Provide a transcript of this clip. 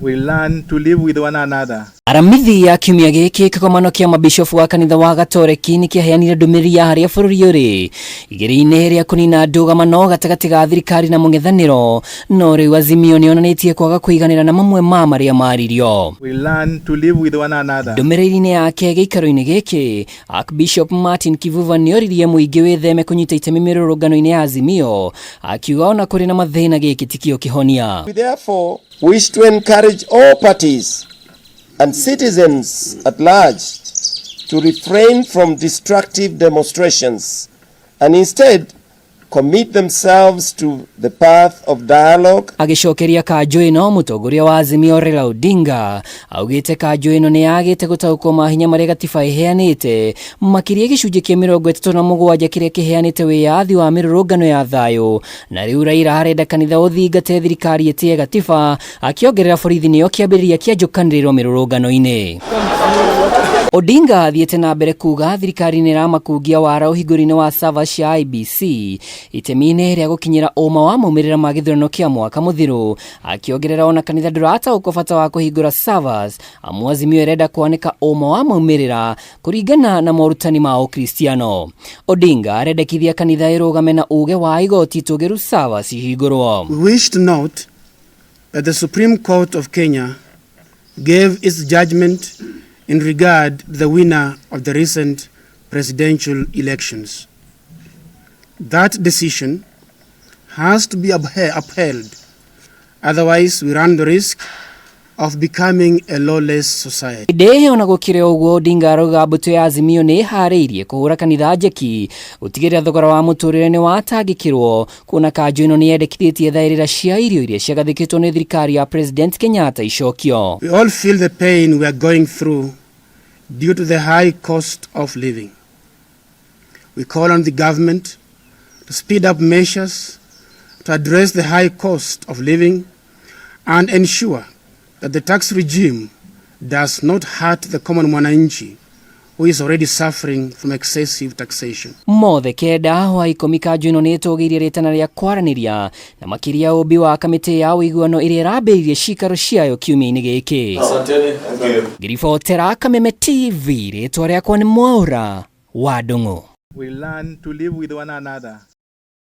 We learn to live with one another. Aramithi ya kiumia gĩkĩ, kĩgomano kĩa mabishofu wa kanitha wa Gatoreki nĩ kĩaheanire ndũmĩrĩri ya harĩa bũrũri ũrĩ igĩrĩ-inĩ rĩa kũnina ndũgamano gatagatĩ ga thirikari na mũng'ethanĩro, no rĩu Azimio nĩ yonanĩtie kwaga kũiganĩra na mamwe ma marĩa maririo. We learn to live with one another. Ndũmĩrĩri-inĩ yake gĩikaro-inĩ gĩkĩ, Archbishop Martin Kivuva nĩoririe mũingĩ wĩtheme kũnyita itemi mĩrũrũngano-inĩ ya Azimio, akiuga ona kũrĩ na mathĩna gĩkĩ tikĩo kĩhonia. We therefore wish to encourage all parties and citizens at large to refrain from destructive demonstrations and instead commit themselves to the path of dialogue. Agĩcokeria kanjũ ĩno, mũtongoria wa Azimio Raila Odinga augĩte kanjũ ĩno nĩ yagĩte gũtaũkwo mahinya marĩa gatiba ĩheanĩte, makĩria gĩcunjĩ kĩa 37 kĩrĩa kĩheanĩte wĩyathi wa mĩrũrũngano ya thayũ, na rĩu Raila arenda kanitha ũthingate thirikari ĩtĩe gatiba, akĩongerera borithi nĩyo kĩambĩrĩria kĩa njũkanĩrĩro mĩrũrũngano-inĩ. Odinga athiĩte na mbere kuga thirikari nĩ ĩramakungia wara ũhingũri-inĩ wa server cia IEBC itemi-inĩ rĩa gũkinyĩra ũma wa maumĩrĩra ma gĩthurano kĩa mwaka mũthiru, akĩongerera ona kanitha ndũrataũkwo bata wa kũhingũra servers, amu Azimio ĩrenda kwanĩka ũma wa maumĩrĩra kũringana na morutani ma Ũkristiano. Odinga arendekithia kanitha ĩrũgame na uge wa igoti itũgĩru servers ihingũrwo. We wish to note that the Supreme Court of Kenya gave its judgment in regard to the winner of the recent presidential elections. That decision has to be upheld, otherwise we run the risk of becoming a lawless society. Hĩndĩ ona gũkĩrĩ ũguo, Odinga arauga mbũtũ ya Azimio nĩ ĩharĩirie kũhũra kanitha njeki gũtigĩrĩra thogora wa mũtũrĩre nĩ watangĩkĩrwo, kuona kanjũ ĩno nĩ yendekithĩtie thaĩrĩra cia irio iria ciagathĩkĩtwo nĩ thirikari ya President Kenyatta icokio. We all feel the pain we are going through due to the high cost of living. We call on the government to speed up measures to address the high cost of living and ensure that the tax regime does not hurt the common mwananchi who is already suffering from excessive taxation. Mothe 9 wa 10, kanjũ ĩno nĩ ĩtũgĩirie rĩtana rĩa kwaranĩria na makĩria ũmbi wa kamĩtĩ ya ũiguano ĩrĩa ĩrambĩrĩirie cikaro ciayo kiumia-inĩ gĩkĩ. Ngĩribotera Kameme TV, rĩtwa rĩakwa nĩ Mwaũra wa Ndũng'ũ. We learn to live with one another.